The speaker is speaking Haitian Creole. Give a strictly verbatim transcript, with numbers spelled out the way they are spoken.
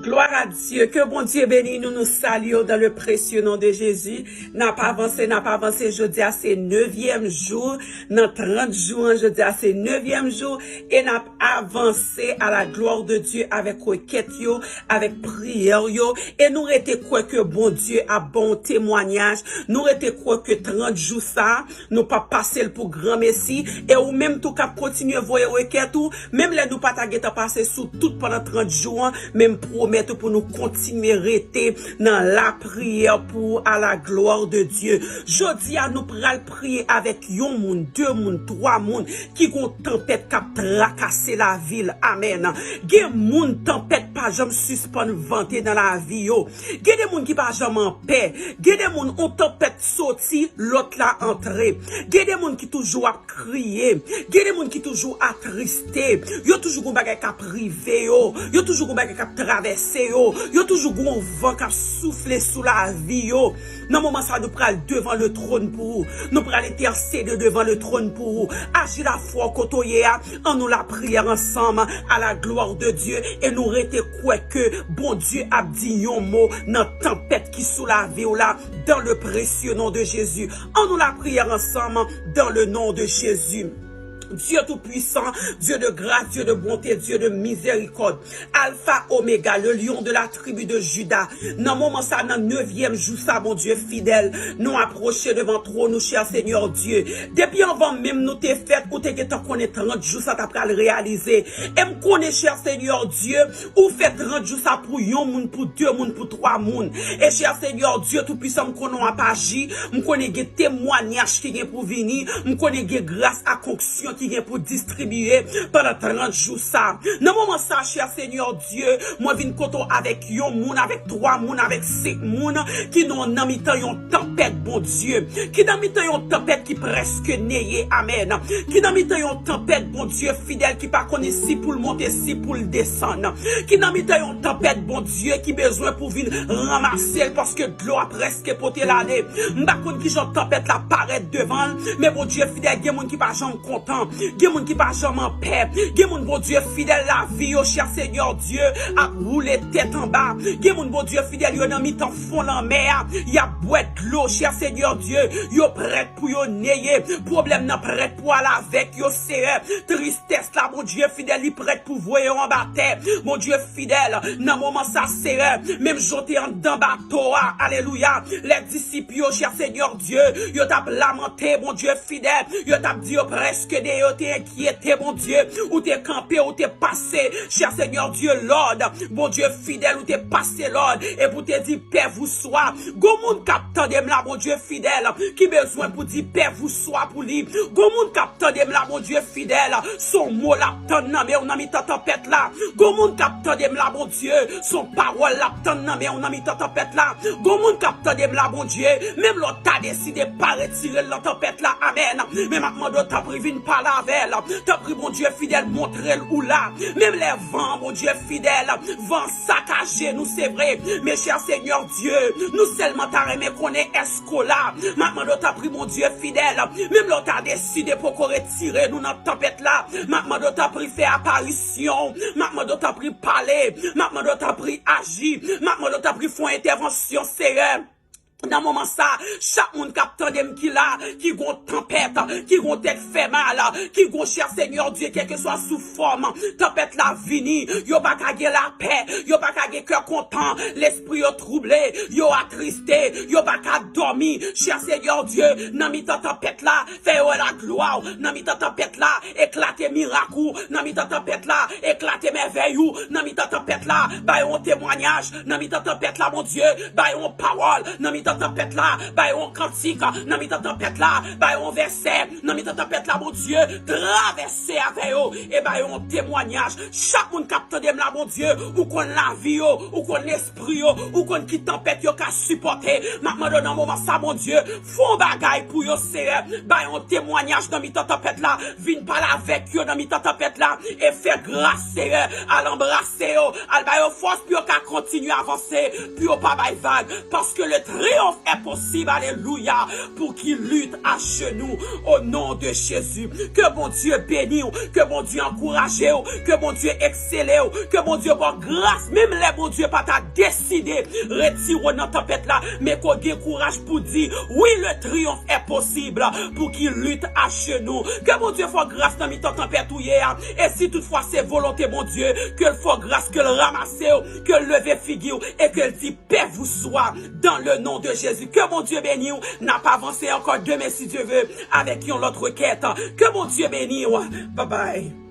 Gloire à Dieu, ke Bondye beni nou, nou salye w dans le précieux nom de Jésus. N ap avanse, n ap avanse, jodi a se nevyèm jou nan trant jou an, jodi a se nevyèm jou, e n ap avanse à la gloire de Dieu avèk rekèt yo, avèk priyè yo, e nou rete kwè ke Bondye ap ba w temwayaj, nou rete kwè ke trant jou sa, nou p ap pase l pou granmesi, e ou menm tou k ap kontinye voye rekèt ou, menm lè nou pa ta gentan pase sou tout pandan trant jou an, men m pwomèt ou pou nou kontinye rete nan lapriyè pou à la gloire de Dieu. Jodi a, nou pral priye avèk yon moun, de moun, twa moun ki gon tanpèt k ap trakase lavi l. Amèn. Gen moun tanpèt pa janm sispann vante nan lavi yo. Gen de moun ki pa janm anpè. Gen de moun, on tanpèt soti, lòt la antre. Gen de moun ki toujou ap kriye. Gen de moun ki toujou atriste. Yo toujou gon bagay k ap rive yo. Yo toujou gon bagay k ap travèse yo. Yo toujou gon van k ap soufle sou lavi yo. Nan moman sa, nou pral devan le tròn pou ou. Nou pral entèsede devan le tròn pou ou. Aji lafwa w kote w ye a. Annou lapriyè ansanm à la gloire de Dieu. E nou rete kwè ke Bondye ap di yon mo nan tanpèt ki sou lavi w la, dans le précieux nom de Jésus. Annou lapriyè ansanm, dans le nom de Jésus. Dieu tout-puissant, Dieu de grâce, Dieu de bonté, Dieu de miséricorde, Alpha, Oméga, le lion de la tribu de Juda. Nan moman sa, nan nevyèm jou sa, Bondye fidèl, nou apwoche devan twòn ou, chè Senyè Dye. Depi anvan menm nou te fèt, ou te gentan konnen trant jou sa ta pral reyalize. E m konnen, chè Senyè Dye, ou fè trant jou sa pou yon moun, pou de moun, pou twa moun. E chè Senyè Dye Toupisan, m konnen w ap aji, m konnen gen temwayaj ki gen pou vini, m konnen gen gras ak onksyon ki gen pou distribiye pandan trant jou sa. Nan moman sa, chè Senyè Dye, mwen vin kote w avèk yon moun, avèk twa moun, avèk senk moun ki nan, nan mitan yon tanpèt, Bondye, ki nan mitan yon tanpèt ki prèske neye, amèn, ki nan mitan yon tanpèt, Bondye fidèl, ki pa konnen si pou l monte, si pou l desann, ki nan mitan yon tanpèt, Bondye, ki bezwen pou vin ranmase l paske dlo a prèske pote l ale. M pa konn kijan tanpèt la parèt devan l, men Bondye fidèl, gen moun ki pa janm kontan, gen moun ki pa janm anpè, gen moun, Bondye fidèl, lavi yo, chè Senyè Dye, ap woule tèt anba. Gen moun, Bondye fidèl, yo nan mitan fon lanmè a, y ap bwè dlo, chè Senyè Dye, yo prèt pou yo neye. Pwoblèm nan prèt pou al avèk yo, Seyè. Tristès la, Bondye fidèl, li prèt pou voye yo anba tè. Bondye fidèl, nan moman sa, Seyè, menm jan w te anndan bato a, alelouya, lè disip yo, chè Senyè Dye, yo t ap lamante, Bondye fidèl, yo t ap di yo prèske deye, yo te enkyete, Bondye, ou te kanpe, ou te pase, chè Senyè Dye, lòd, Bondye fidèl, ou te pase lòd, epi ou te di, pè vouswa. Gon moun k ap tande m la, Bondye fidèl, ki bezwen pou di pè vouswa pou li. Gon moun k ap tande m la, Bondye fidèl, se yon mo l ap tann nan men w nan mitan tanpèt la. Gon moun k ap tande m la, Bondye, se yon pawòl l ap tann nan men w nan mitan tanpèt la. Gon moun k ap tande m la, Bondye, menm lè w ta deside pa retire l nan tanpèt la, amèn, men m ap mande w, tanpri, vin pale avè l. Tanpri, Bondye fidèl, montre l ou la. Menm lè van an, Bondye fidèl, van sakaje nou, se vre. Men chè Senyè Dye, nou sèlman ta renmen konnen èske w la. M ap mande w, tanpri, Bondye fidèl, menm lè w ta deside poko retire nou nan tanpèt la, m ap mande w, tanpri, fè aparisyon w. M ap mande w, tanpri, pale. M ap mande w, tanpri, aji. M ap mande w, tanpri, fè yon entèvansyon, Seyè. Nan moman sa, chak moun k ap tande m ki la, ki gon tanpèt, ki gon tèt fè mal, ki gon, chè Senyè Dye, kèlkeswa sou fòm tanpèt la vini, yo pa ka gen lapè, yo pa ka gen kè kontan, lespri yo twouble, yo atriste, yo pa ka dòmi, chè Senyè Dye, nan mitan tanpèt la, fè yo wè laglwa w, nan mitan tanpèt la, eklate mirak ou, nan mitan tanpèt la, eklate mèvèy ou, nan mitan tanpèt la, bay yon temwayaj, nan mitan tanpèt la, Bondye, bay yon pawòl, nan mitan tanpèt la, bay yon kantik, nan mitan tanpèt la, bay yon vèsè, nan mitan tanpèt la, Bondye, travèse avè yo, e bay yon temwayaj. Chak moun k ap tande m la, Bondye, ou konn lavi yo, ou konn lespri yo, ou konn ki tanpèt yo ka sipòte. M ap mande w nan moman sa, Bondye, fè yon bagay pou yo, Seyè, bay yon temwayaj nan mitan tanpèt la, vin pale avèk yo nan mitan tanpèt la, e fè gras, Seyè, al anbrase yo, al ba yo fòs pou yo ka kontinye avanse, pou yo pa bay vag, paske le triyonf est possible, alelouya, pour qui lutte à genoux, au nom de Jésus. Ke Bondye beni w, ke Bondye ankouraje w, ke Bondye eksele w, ke Bondye ba w gras, menm lè Bondye pa ta deside retire w nan tanpèt la, men ke w gen kouraj pou di, wi, le triyonf est possible pour qui lutte à genoux. Ke Bondye fè w gras nan mitan tanpèt ou ye a, e si toutfwa se volonte Bondye, ke l fè w gras, ke l ranmase w, ke l leve figi w, e ke l di, paix vous soit, dans le nom de Jésus. Ke Bondye beni w. N ap avanse ankò demen, si Dye ve, avèk yon lòt rekèt. Ke Bondye beni w. Bye bye.